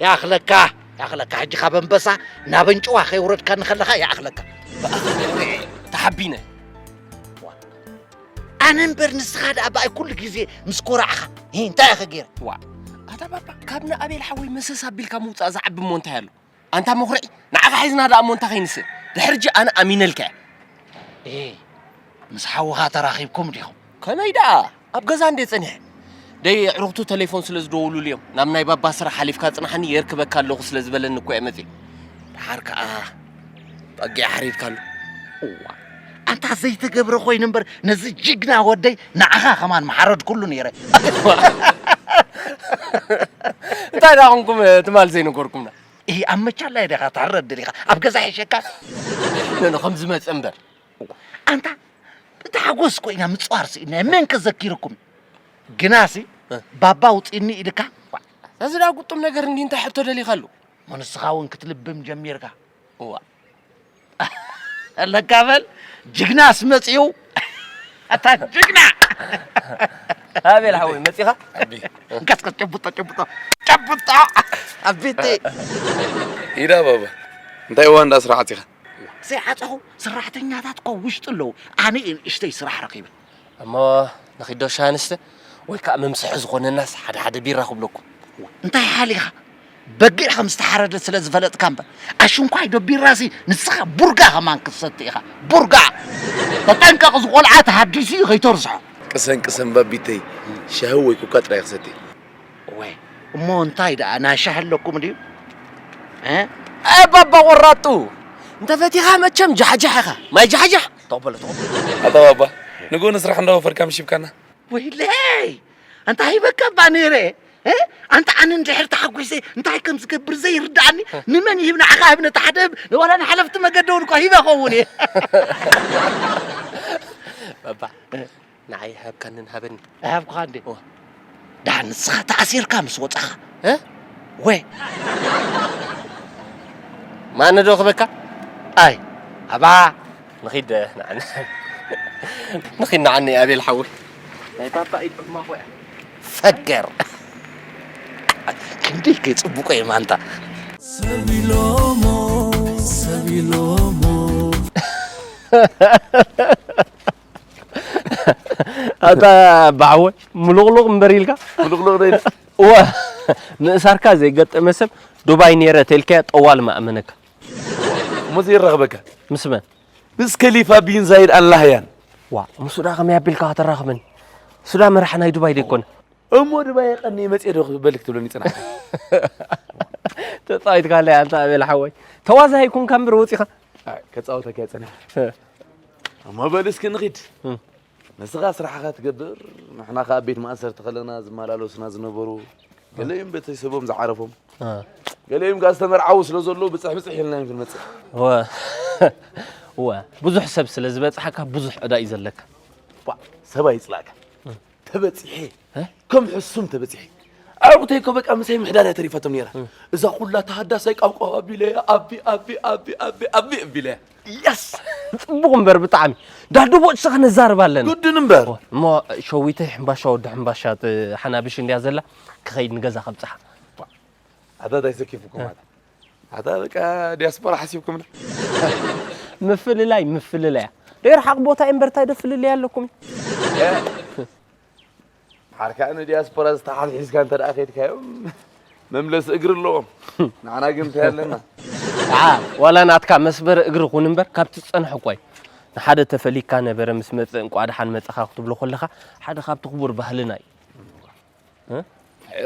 ይኣኽለካ፣ ይኣኽለካ። ሕጂ ካብ ኣንበሳ ናብ ኣንጭዋ ከይወረድካኒ ከለኻ ይኣኽለካ። ብኣኻ ተሓቢነ። ኣነ እምበር ንስኻ ደኣ ብኣይ ኩሉ ግዜ ምስ ኮራዕኻ። ሂ፣ እንታይ ኢኻ ገይረ? ዋእ፣ ኣታ ባባ፣ ካብ ንኣቤል ሓወይ መሰስ ኣቢልካ ምውጻእ ዝዓቢ እሞ እንታይ ኣሎ? ኣንታ መኹርዒ፣ ንዓኻ ሒዝና ደኣ እሞ እንታይ ከይንስእ? ድሕሪ ሕጂ ኣነ ኣሚነልካ እየ። ኤ፣ ምስ ሓውኻ ተራኺብኩም ዲኹም? ከመይ ደኣ? ኣብ ገዛ እንድየ ጸኒሐ። ደይ ኣዕሩኽቱ ተሌፎን ስለ ዝደወሉሉ እዮም። ናብ ናይ ባባ ስራሕ ሓሊፍካ ጽንሓኒ የርክበካ ኣለኹ ስለ ዝበለኒ እኮ እየ መጺኤ። ደሓር ከኣ ጸጊዐ ሓሪድካሉ። እዋ፣ ኣንታ ዘይተገብረ ኮይኑ እምበር ነዚ ጅግና ወደይ ንዓኻ ከማን ምሓረድኩሉ ነይረ። እንታይ ደኣ ኾንኩም ትማል ዘይነገርኩምና? እሂ ኣብ መቻላይ ዲኻ ትሕረድ ደሊኻ ኣብ ገዛ ሒሸካ? ኖኖ ከም ዝመጸ እምበር። ኣንታ እቲ ሓጎስ ኮይና ምጽዋር ስኢና መን ከዘኪርኩም? ግናሲ ባባ ውጺኒ ኢልካ? እዚ ደኣ ግጡም ነገር እንዲ እንታይ ሕቶ ደሊኻሉ? ንስኻ እውን ክትልብም ጀሚርካ። እዋ ለካ በል ጅግናስ መጺኡ ኣታ ጅግና ኣቤል ሓወይ መጺኻ እንቀስቀስ ጨብጦ ጨብጦ ጨብጦ ኣቢቲ ኢዳ ባባ እንታይ እዋ እንዳ ስራሕ ኣቲኻ ዘይዓፀኹ ሰራሕተኛታት እኮ ውሽጢ ኣለዉ ኣነ እየ ንእሽተይ ስራሕ ረኺበ እሞ ንኺዶ ሻንስተ ወይ ከዓ መምስሒ ዝኾነናስ ሓደ ሓደ ቢራ ክብለኩም እንታይ ሓሊኻ በጊዕ ከም ዝተሓረደ ስለ ዝፈለጥካ እምበር ኣሽንኳይ ዶ ቢራሲ ንስኻ ቡርጋ ከማን ክትሰቲ ኢኻ ቡርጋ ተጠንቀቕ ዝቆልዓ ተሃዲሱ እዩ ከይተርስሖ ቅሰን ቅሰን ባቢተይ ሻሂ ወይ ኮካ ጥራይ ክሰቲ ወይ እሞ እንታይ ደኣ ናይ ሻሂ ኣለኩም ድዩ እ ባባ ቆራጡ እንተፈቲኻ መቸም ጃሕጃሕ ኢኻ ማይ ጃሕጃሕ ተቕበሎ ተቕበሎ ኣታ ባባ ንጎ ንስራሕ እንዳወፈርካ ምሽ ይብካና ወይለይ ኣንታ ሂበካ እባ ነይረ ኣንታ ኣነ እንድሕር ተሓጒሰ እንታይ ከም ዝገብር ዘይርድኣኒ ንመን ይህብ ንዓኻ ህብ ነቲ ሓደ ህብ ዋላ ንሓለፍቲ መገዲ እውን እኳ ሂበ ኸውን እየ ባባ ንዓይ ሃብካንን ሃበኒ ኣይሃብኩኻ እንዴ ደሓን ንስኻ ተኣሲርካ ምስ ወፃኻ ወ ማነ ዶ ክበካ ኣይ ኣባ ንኺድ ንዓኒ ንኺድ ንዓኒ ኣቤል ሓወይ ናይ ፓፓ ኢድ ዕማኾ እያ ፈገር ክንደይ ከይጽብቆ እየ ማንታ ሰቢሎሞ ሰቢሎሞ ኣታ ባሕወ ምሉቕሉቕ እምበር ኢልካ ምሉቕሉቕ ደይ እወ ምእሳርካ ዘይገጠመ ሰብ ዱባይ ነይረ ተልካያ ጠዋል ማእመነካ እሞ ዘይራኽበካ ምስ መን ምስ ከሊፋ ቢን ዛይድ ኣልናህያን ዋ ምስ ዳ ከመይ ኣቢልካ ከተራኽበኒ እሱ ዳ መራሕ ናይ ዱባይ ደይኮነ እሞ ዱባይ የቐኒ መፅኤ ዶ ክበልክ ትብለኒ ፅናሕ ተፃዊትካለይ ኣንታ ኣቤል ሓወይ ተዋዛይ ኩንካ እምበር ወፂኻ ከፃወተካ ፀኒሕ እሞ በል እስኪ ንኺድ ንስኻ ስራሕኻ ትገብር ንሕና ከዓ ቤት ማእሰርቲ ከለና ዝመላለሱና ዝነበሩ ገለዮም ቤተሰቦም ዝዓረፎም ገለዮም ከዓ ዝተመርዓዉ ስለ ዘለዉ ብፅሕ ብፅሕ ኢልና እዮም ክንመፅእ እወ ብዙሕ ሰብ ስለ ዝበፅሓካ ብዙሕ ዕዳ እዩ ዘለካ ሰብ ኣይፅላእካ ተበፂሐ ከም ሕሱም ተበፂሐ ኣዕሩኽተይ እኮ በቃ ምሳይ ምሕዳር እያ ተሪፋቶም ነይራ እዛ ኩላ ተሃዳሳይ ቃውቃው ኣቢለያ ኣቢ ኣቢ ኣቢ ኣቢ ኣቢ ኣቢለያ የስ ጽቡቕ እምበር ብጣዕሚ ዳዱ ቦጭ ሰኸ ነዛርብ ኣለና ግድን እምበር እሞ ሸዊተይ ሕምባሻ ወዲ ሕምባሻ ሓናብሽ እንድያ ዘላ ክኸይድ ንገዛ ከብፅሓ ኣታ እንታይ ሰኪፉኩም ኣታ ኣታ በቃ ዲያስፖራ ሓሲብኩምና ምፍልላይ ምፍልላያ ደይር ሓቕ ቦታ እምበር እንታይ ዶ ፍልልያ ኣለኩም ሓርካ ንዲያስፖራ ዝተሓልሒዝካ እንተ ደኣ ከድካዮም መምለሲ እግሪ ኣለዎም ንዓና ግን እንታይ ኣለና ዋላ ናትካ መስበሪ እግሪ ኩን እምበር ካብቲ ዝፀንሐ እኳ እዩ ንሓደ ተፈሊካ ነበረ ምስ መፀ እንቋ ደሓን መፀኻ ክትብሎ ከለኻ ሓደ ካብቲ ክቡር ባህልና እዩ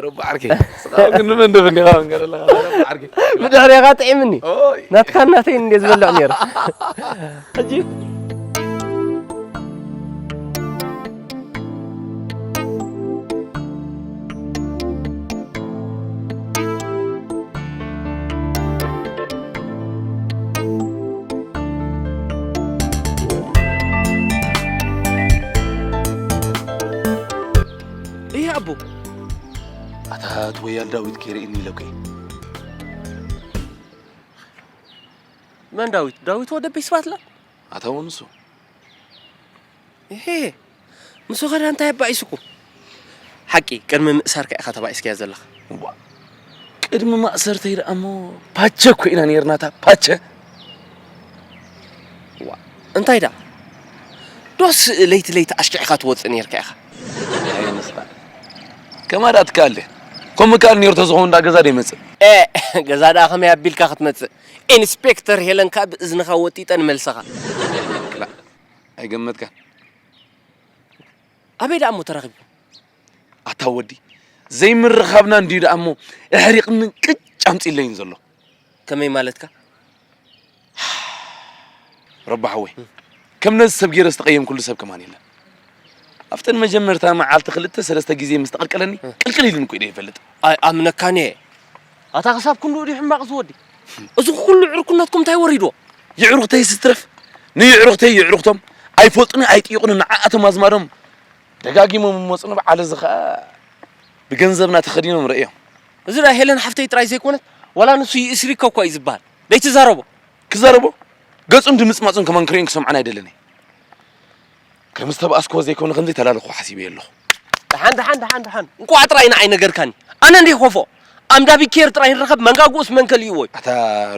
ሮቦ ዓርከይ ስኻ ግን ንመን ዶ ፈኒኻ መንገር ኣለኻ ዓርከይ ብድሕሪኻ ጥዒምኒ ናትካ ናተይ እንደ ዝበልዕ ነይሩ ሕጂ ይህ ኣቦ ኣታ ትወያል ዳዊት ከይርእኒ ኢለኩ መን ዳዊት ዳዊት ወደ ቤት ስባትላ ኣታ ወንሱ እሄ ምስ ወኸዳ እንታይ ኣባኢስኩ ሓቂ ቅድሚ ምእሳርካ ኢኻ ተባኢስካያ ዘለኻ ቅድሚ ማእሰርተይ ደኣ እሞ ፓቸ እኮ ኢና ነይርናታ ፓቸ እንታይ ደኣ ዶስ ለይቲ ለይቲ ኣሽኪዕካ ትወፅእ ነይርካ ኢኻ ኣየነስራ ከማ ደኣ ትከኣል ከምኡ ከኣል ነይሩ ተዝኸውን ዳ ገዛ ደይመፅእ ገዛ ደኣ ከመይ ኣቢልካ ክትመፅእ ኢንስፔክተር ሄለን ከዓ ብእዝንኻ ወጢጠ ንመልሰኻ ኣይገመትካን ኣበይ ደኣ እሞ ተራኺብኩም ኣታ ወዲ ዘይምርኻብና እንድዩ ደኣ እሞ ኣሕሪቕኒ ቅጭ ኣምፂለይን ዘሎ ከመይ ማለትካ ረባሓወይ ከም ነዚ ሰብ ገይረ ዝተቐየምኩሉ ሰብ ከማን የለን ኣብተን መጀመርታ መዓልቲ ክልተ ሰለስተ ግዜ ምስ ተቐልቀለኒ ቅልቅል ኢሉን እኮ ኢደ ይፈልጥ ኣይኣምነካን እየ ኣታ ክሳብ ክንድኡ ድዩ ሕማቕ ዝወዲ እዚ ኩሉ ዕርኩነትኩም እንታይ ወሪድዎ የዕሩኽተይ ስትረፍ ንየዕሩኽተይ የዕሩኽቶም ኣይፈልጡኒ ኣይጥይቑኒ ንዓኣቶም ኣዝማዶም ደጋጊሞም እመፁ ንበዓል እዚ ኸዓ ብገንዘብና ተኸዲኖም ርእዮም እዚ ናይ ሄለን ሓፍተይ ጥራይ ዘይኮነት ዋላ ንሱ ይእስሪካ እኳ እዩ ዝበሃል ደይትዛረቦ ክዛረቦ ገፁን ድምፅማፁን ከማን ክርእዮን ክሰምዖን ኣይደለኒ ከም ዝተባኣስክዎ ዘይኮነ ከምዘይ ተላለኹ ሓሲበ ኣለኹ ደሓን ደሓን ደሓን ደሓን እንቋዕ ጥራይ ንዓይ ነገርካኒ ኣነ እንዲህ ኮፎ ኣምዳቢ ኬር ጥራይ ንረኸብ መንጋጉኡስ መንከል እዩ ወይ ኣታ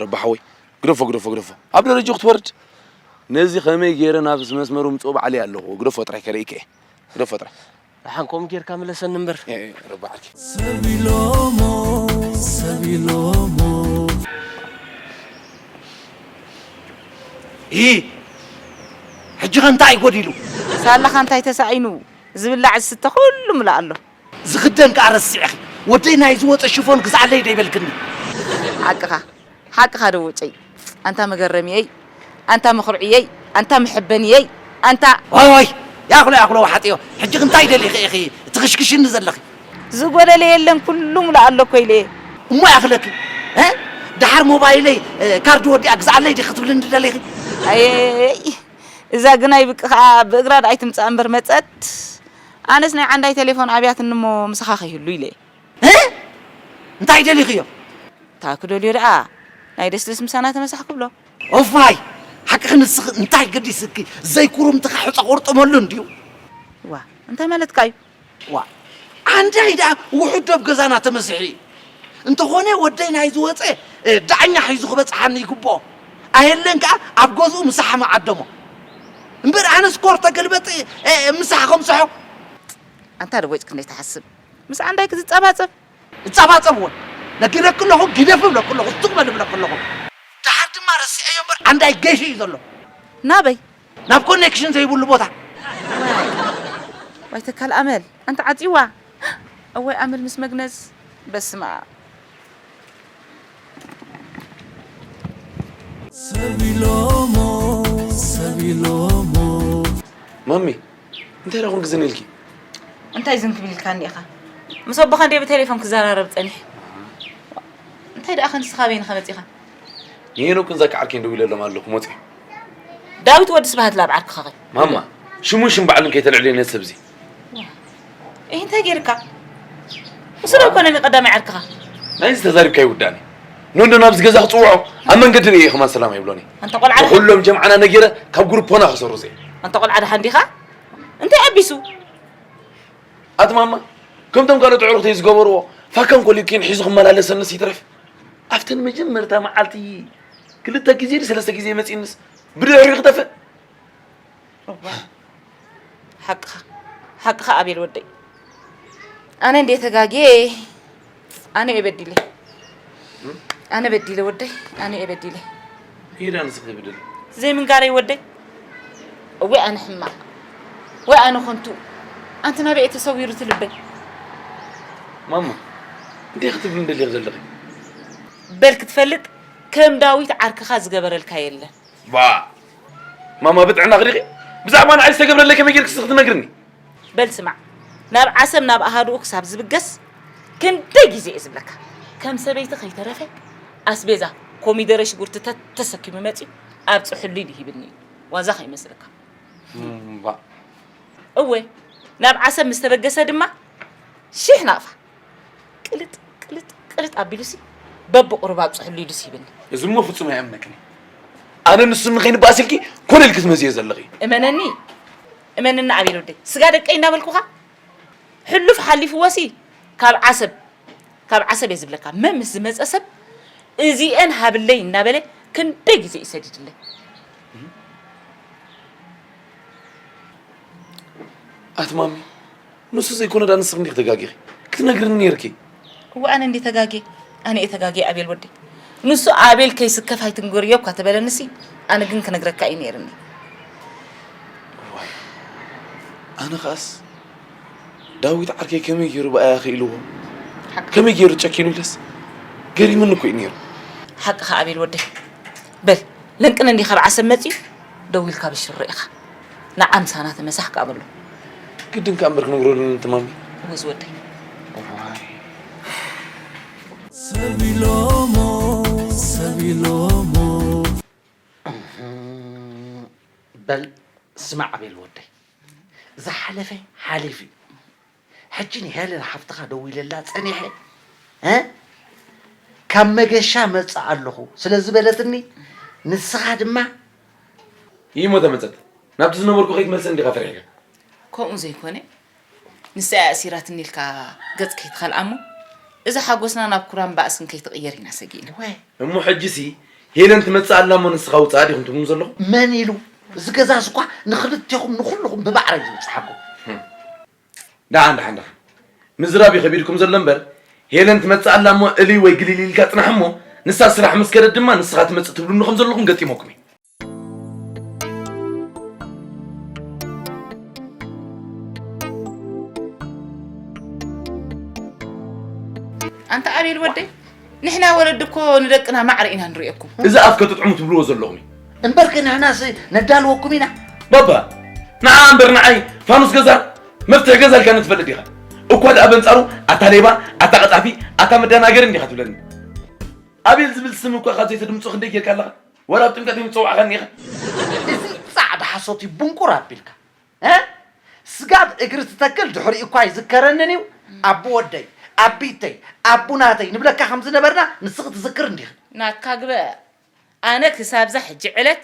ረባሓወይ ግደፎ ግደፎ ግደፎ ኣብ ደረጃ ክትወርድ ነዚ ከመይ ገይረ ናብ መስመሩ ምፅኦ ባዕለይ ኣለኹ ግደፎ ጥራይ ከርእይከ ግደፎ ጥራይ ደሓን ከምኡ ጌርካ ምለሰኒ እምበር ረባዕኪ ሰብ ኢሎሞ ሰብ ኢሎሞ ኢ ሕጂ ኸ እንታይ ጎዲሉ ሳላኻ እንታይ ተሳዒኑ ዝብላዕ ዝስተ ኩሉ ምልእ ኣሎ ዝኽደን ከኣ ረሲዕኺ ወደይ ናይ ዝወፀ ሽፎን ግዝኣለይ ዶ ይበልክኒ ሓቅኻ ሓቅኻ ዶ ውጨይ ኣንታ መገረምየይ ኣንታ መኹርዕየይ ኣንታ መሐበንየይ ኣንታ ዋይ ዋይ ያኽሎ ያኽሎ ወሓጥዮ ሕጂ እንታይ ደሊኺ ኢኺ ትኽሽክሽኒ ዘለኺ ዝጎደለ የለን ኩሉ ሙሉእ ኣሎ እኮ ኢለ እሞ ያኽለኪ እ? ደሓር ሞባይለይ እ፣ ካርድ ወዲኣ ግዝኣለይ ዲ ክትብልኒ ደሊኺ ኣየይ እዛ ግናይ ብቂ ከዓ ብእግራ ደኣይ ትምፃእ እምበር መፀት ኣነስ ናይ ዓንዳይ ቴሌፎን ኣብያትኒ እሞ ምሳኻ ከይህሉ ኢለ እ? እንታይ ደሊኽዮ? እንታይ ክደልዮ ደኣ? ናይ ደስደስ ምሳና ተመሳሕ ክብሎ። ኦፋይ፣ ሓቅኺ ንስኺ እንታይ ገዲስኪ? ዘይኩርምትኻ ሕፃ ቆርጥመሉ እንድዩ። ዋ እንታይ ማለትካ እዩ? ዋ፣ ኣንዳይ ደኣ ውሑድ ዶብ ገዛና ተመሲሑ እዩ። እንተኾነ ወደይ ናይ ዝወፀ እ፣ ዳኛ ሒዙ ክበፅሓኒ ይግብኦ። ኣየለን ከኣ ኣብ ገዝኡ ምሳሕ መዓደሞ። እምበር ኣነ ስኮር ተገልበጥ እ፣ ምሳሕ ከምስሖ። ኣንታ ደቦጭ ክንደይ ትሓስብ? ምስ ኣንዳይ ክዝጸባጸብ? እጻባጸብ እውን ነጊረኪ ኣለኹ፣ ግደፊ ብለኪ ኣለኹ፣ ስቕ በሊ ብለኪ ኣለኹ። ደሓር ድማ ረሲዐዮ እምበር ኣንዳይ ገይሹ እዩ ዘሎ። ናበይ? ናብ ኮኔክሽን ዘይብሉ ቦታ። ዋይ ተካል ኣመል ኣንተ ዓጺዋ። እዋይ ኣመል ምስ መግነዝ። በስመ ኣብ። ሰብ ኢሎሞ ሰብ ኢሎሞ ማሚ እንታይ ደኹም ክዝን ኢልኪ? እንታይ ዝን ክብል ኢልካኒ ኢኻ? ምስ ኣቦኻ እንደ ብቴሌፎን ክዘራረብ ጸኒሕ። እንታይ ደኣ ከንስኻ በይንኻ መጺኻ? ንሄኖክን ዛኪ ዓርከይን ደዊለሎም ኣለኹ መጺኦም። ዳዊት ወዲ ስብሃት ላብ ዓርክኻ ኸይ? ማማ ሽሙን ሽም ባዕሉን ከይተልዕልዮ ነዚ ሰብ እዚ። እህ እንታይ ጌርካ? እሱ ዶ ኣይኮነን ቀዳማይ ዓርክኻ? ናይዚ ተዛሪብካ ይውዳእኒ። ኖንዶ ናብዚ ገዛ ክጽውዖ ኣብ መንገዲ ርእየ ከማን ሰላም ኣይብሎኒ። ኣንታ ቆልዓ ደሓን ኩሎም ጀምዓና ነጊረ ካብ ግሩፖና ክሰርዙ እየ። ኣንታ ቆልዓ ደሓን ዲኻ? እንታይ ኣቢሱ? ኣቲ ማማ ከምቶም ካልኦት ኣዕሩኽተይ ዝገበርዎ ፋካን ኮሊኩን ሒዙ ክመላለሰንስ ይትረፍ ኣብተን መጀመርታ መዓልቲ ክልተ ግዜ ድዩ ሰለስተ ግዜ መጺእንስ ብድሕሪኡ ክጠፍእ። እዋ፣ ሓቅኻ ሓቅኻ ኣቤል ወደይ። ኣነ እንዴ ተጋግየ? ኣነ እየ በዲለ። ኣነ በዲለ ወደይ፣ ኣነ እየ በዲለ። ይዳ ንስኺ ብድል ዘይምንጋረይ ወደይ። እወ ኣነ ሕማቕ ወይ ኣነ ኾንቱ። ኣንቲ ናበይ እየ ተሰዊሩ ትልበይ? ማማ እንታይ ክትብልኒ ደሊኺ ዘለኺ? በል ክትፈልጥ ከም ዳዊት ዓርክኻ ዝገበረልካ የለን። ባ ማማ ብጥዕና ክዲኺ ብዛዕባ ንዓይ ዝተገብረለይ ከመይ ጌርክ ስኽ ትነግርኒ? በል ስማዕ፣ ናብ ዓሰብ ናብ ኣሃዱኡ ክሳብ ዝብገስ ክንደይ ግዜ እየ ዝብለካ። ከም ሰበይቲ ከይተረፈ ኣስቤዛ ኮሚደረ ሽጉርቲ ተተሰኪሙ መጺኡ ኣብ ጽሕሉይ ድሂብኒ እዩ። ዋዛ ከይመስለካ። እምባ እወ፣ ናብ ዓሰብ ምስ ተበገሰ ድማ ሽሕ ናቕፋ ቅልጥ ቅልጥ ቅልጥ ኣቢሉሲ በብቑሩብ ኣብ ጽሕሉይ ድስ ሂብኒ። እዚ እሞ ፍጹም ኣይኣምነክን። ኣነ ንሱ ንኸይንበኣስ ኢልኪ ኮነ ኢልኪ ትመዝዮ ዘለኺ። እመነኒ እመንና ኣቤል ወደይ፣ ስጋ ደቀይ እናበልኩኻ ሕሉፍ ሓሊፍዎሲ ካብ ዓሰብ ካብ ዓሰብ እየ ዝብለካ። መ ምስ ዝመፀ ሰብ እዚኤን ሃብለይ እናበለ ክንደይ ግዜ እዩ ሰዲድለይ። ኣትማሚ ንሱ ዘይኮነ ዳ ንስኺ እንዲኺ ተጋጊኺ ክትነግርኒ ነይርኪ። እወ ኣነ እንዲ ተጋግየ ኣነ እየ ተጋግየ ኣቤል ወደይ። ንሱ ኣቤል ከይስከፍ ኣይትንገርዮ እኳ ተበለንሲ ኣነ ግን ክነግረካ እዩ ነይርኒ። ኣነ ኸኣስ ዳዊት ዓርከይ ከመይ ገይሩ ብኣያ ክኢልዎ ከመይ ገይሩ ጨኪኑ ኢለስ ገሪሙኒ እኮ እዩ ነይሩ። ሓቅኻ ኣቤል ወደይ። በል ለንቅነ እንዲኻ ብዓሰብ መፂኡ ደዊልካ ብሽሮ ኢኻ። ንዓ ምሳና ተመሳሕ ከኣ በሎ። ግድን ከኣ እምበር ክንግረሉ ንትማሚ። እወ ዝወደይ። ሰብ ኢሎሞ ሰብ ኢሎሞ በል ስማዕ ኣቤል ወደይ፣ ዝሓለፈ ሓሊፉ እዩ። ሕጂ ንሄለን ሓፍትኻ ደዊለላ ጸኒሐ እ ካብ መገሻ መጽእ ኣለኹ ስለ ዝበለትኒ ንስኻ ድማ ይሞ ተመጸት ናብቲ ዝነበርኩ ከይትመልሰ እንዲኻ ፈሪሕካ። ከምኡ ዘይኮነ ንሳ እያ ኣሲራትኒ ኢልካ ገጽ ከይትኸልኣ እሞ እዚ ሓጎስና ናብ ኩራን ባእስን ከይትቕየር ኢና ሰጊእና። ወይ እሞ ሕጂሲ ሄለን ትመጽእ ኣላ እሞ ንስኻ ውጽኣ ዲኹም ትብሉኒ ዘለኹም? መን ኢሉ? እዚ ገዛስ እኳ ንኽልቴኹም ንኹልኹም ብማዕረ እዩ ዝብጽሓኩም። ደሓን ደሓን ደሓን ምዝራብ እዩ ከቢድኩም ዘሎ እምበር ሄለን ትመጽእ ኣላ እሞ እልይ ወይ ግልል ኢልካ ጽናሕ እሞ ንሳ ስራሕ ምስ ከደት ድማ ንስኻ ትመጽእ ትብሉኒ ከም ዘለኹም ገጢሞኩም እዩ። ኣንታ ኣቤል ወደይ ንሕና ወለዲ እኮ ንደቅና ማዕረ ኢና ንርእየኩም። እዚ ኣፍ ከተጥዕሙ ትብልዎ ዘለኹም እዩ። እምበርክ ንሕናስ ነዳልወኩም ኢና። ባባ ንዓ እምበር ንዓይ ፋኑስ ገዛ መፍትሒ ገዛ ኢልካ ንትፈልጥ ኢኻ። እኳ ደኣ በንጻሩ ኣታ ሌባ፣ ኣታ ቀጣፊ፣ ኣታ መደናገሪ እንዲኻ ትብለኒ። ኣቤል ዝብል ስም እኳ ካብ ዘይተድምጾ ክንደይ ጌርካ ኣለኻ? ወላ ኣብ ጥምቀት ይምጽዋዕኻኒ ኢኻ። እዚ ጻዕዳ ሓሶት እዩ ቡንቁር ኣቢልካ። እ? ስጋብ እግሪ ትተክል ድሕሪኡ እኳ ይዝከረንን እዩ። ኣቦ ወደይ፣ ኣቢተይ ኣቡናተይ ንብለካ ከም ዝነበርና ንስኺ ትዝክር እንዲኺ። ናትካ ግበ። ኣነ ክሳብዛ ሕጂ ዕለት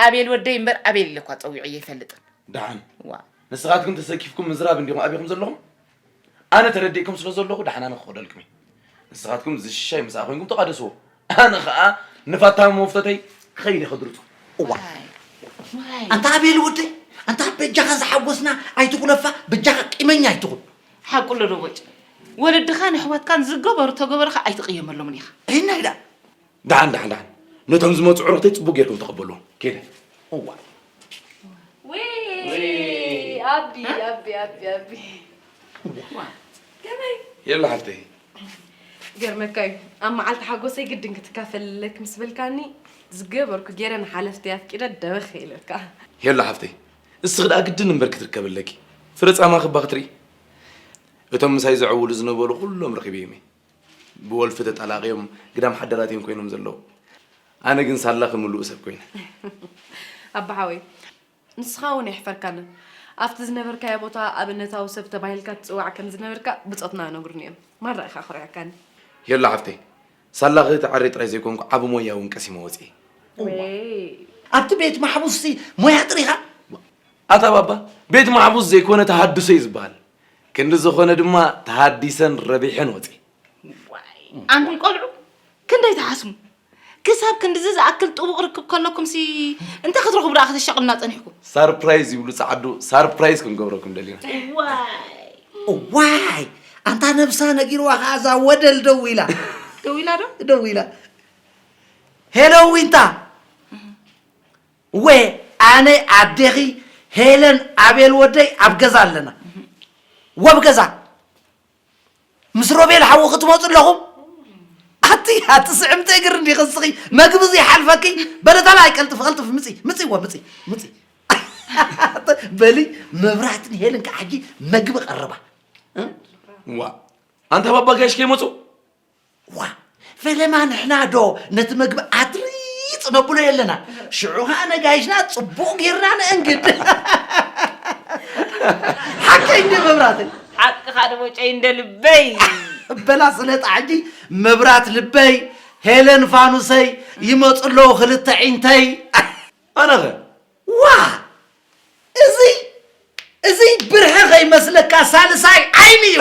ኣቤል ወደይ እምበር ኣቤል ኢለ እኳ ጸዊዐዮ ኣይፈልጥን። ደሓን ዋ ንስኻትኩም ተሰኪፍኩም ምዝራብ እንዲኹም ኣቢኹም ዘለኹም። ኣነ ተረዲእኩም ስለ ዘለኹ ደሓን ኣነ ክኸደልኩም እየ። ንስኻትኩም ዝሽሻይ ምስኣ ኮይንኩም ተቓደስዎ። ኣነ ኸኣ ንፋታሚ መፍተተይ ክኸይድ እየ ከድርጹ። እዋ ኣንታ ኣቤል ወደይ ኣንታ በጃኻ ዝሓጎስና ኣይትጉለፋ በጃኻ ቂመኛ ኣይትኹን። ሓቁ ኣሎ ዶ ቦጭ ወለድኻን ኣሕዋትካን ዝገበሩ ተገበሩኻ ኣይትቕየመሎምን ኢኻ። ይናይ ዳ ደሓን ደሓን ደሓን ነቶም ዝመፁ ዕሩኽተይ ፅቡቅ ጌርኩም ተቐበልዎም። ኬደ እዋ ኣቢ ኣቢ ኣቢ ኣቢ የላ ሓፍተይ ገርመካ እዩ ኣብ መዓልቲ ሓጎሰይ ግድን ክትካፈልለክ ምስ በልካኒ ዝገበርኩ ገይረ ንሓለፍተይ ኣፍቂደ ደበኽ ኢለካ የላ ሓፍተይ እስኺ ደኣ ግድን እምበር ክትርከቢ ኣለኪ ፍረ ጻማ ክባ ክትርኢ እቶም ምሳይ ዘዕውሉ ዝነበሩ ኩሎም ረኺበዮም እየ ብወልፊ ተጣላቒዮም ግዳም ሓደራት እዮም ኮይኖም ዘለዉ ኣነ ግን ሳላ ክምልኡ ሰብ ኮይነ ኣባሓወይ ንስኻ እውን ኣይሕፈርካንን ኣብቲ ዝነበርካዮ ቦታ ኣብነታዊ ሰብ ተባሂልካ ትፅዋዕ ከም ዝነበርካ ብፆትና ነግሩኒ እዮም ማራ ኢኻ ኣኹሪዕካኒ ሄሎ ሓፍተይ ሳላ ክተዓሪ ጥራይ ዘይኮንኩ ዓቢ ሞያ እውን ቀሲመ ወፅየ ወይ ኣብቲ ቤት ማሕቡስሲ ሞያ ጥሪኻ ኣታ ባባ ቤት ማሕቡስ ዘይኮነ ተሃድሶ እዩ ዝበሃል ክንዲ ዝኾነ ድማ ተሃዲሰን ረቢሐን ወፅየ ኣንቱም ቆልዑ ክንደይ ትሓስሙ ክሳብ ክንድዚ ዝኣክል ጥቡቕ ርክብ ከለኩምሲ እንታይ ክትረኽቡ ደኣ ክትሻቕሉና ጸኒሕኩም? ሳርፕራይዝ ይብሉ ጸዓዱ ሳርፕራይዝ ክንገብረኩም ደሊና። ዋይ ዋይ ኣንታ ነብሳ ነጊርዋ ከኣ እዛ ወደል ደው ኢላ ደው ኢላ ዶ? ደው ኢላ ሄሎ ዊንታ ወ ኣነ ኣዴኺ ሄለን ኣቤል ወደይ ኣብ ገዛ ኣለና ወብ ገዛ ምስ ሮቤል ሓዊ ክትመፁ ኣለኹም ኣቲ ኣቲ ስዕምቲ እግር እንዲ ኽስኺ መግቢ እዚ ሓልፈኪ በለታላ ኣይቀልጥፍ ቀልጥፍ ምፂ ምፂ ወ ምፂ ምፂ በሊ መብራህትን ሄልን ከዓ ሕጂ መግቢ ቀረባ ዋ ኣንታ ባባ ጋሽ ከይመፁ ዋ ፈለማ ንሕና ዶ ነቲ መግቢ ኣትሪፅ ነብሎ የለና ሽዑ ከዓ ነጋይሽና ፅቡቅ ጌርና ነእንግድ ሓቀይ እንደ መብራተይ ሓቅኻ ደቦጨይ እንደ ልበይ በላ ስለጣ ሕጂ መብራት ልበይ ሄለን ፋኑሰይ ይመፁ ኣለዉ ክልተ ዒንተይ ኣነኸ ዋ እዚ እዚ ብርሀ ከይመስለካ ሳልሳይ ዓይኒ እዩ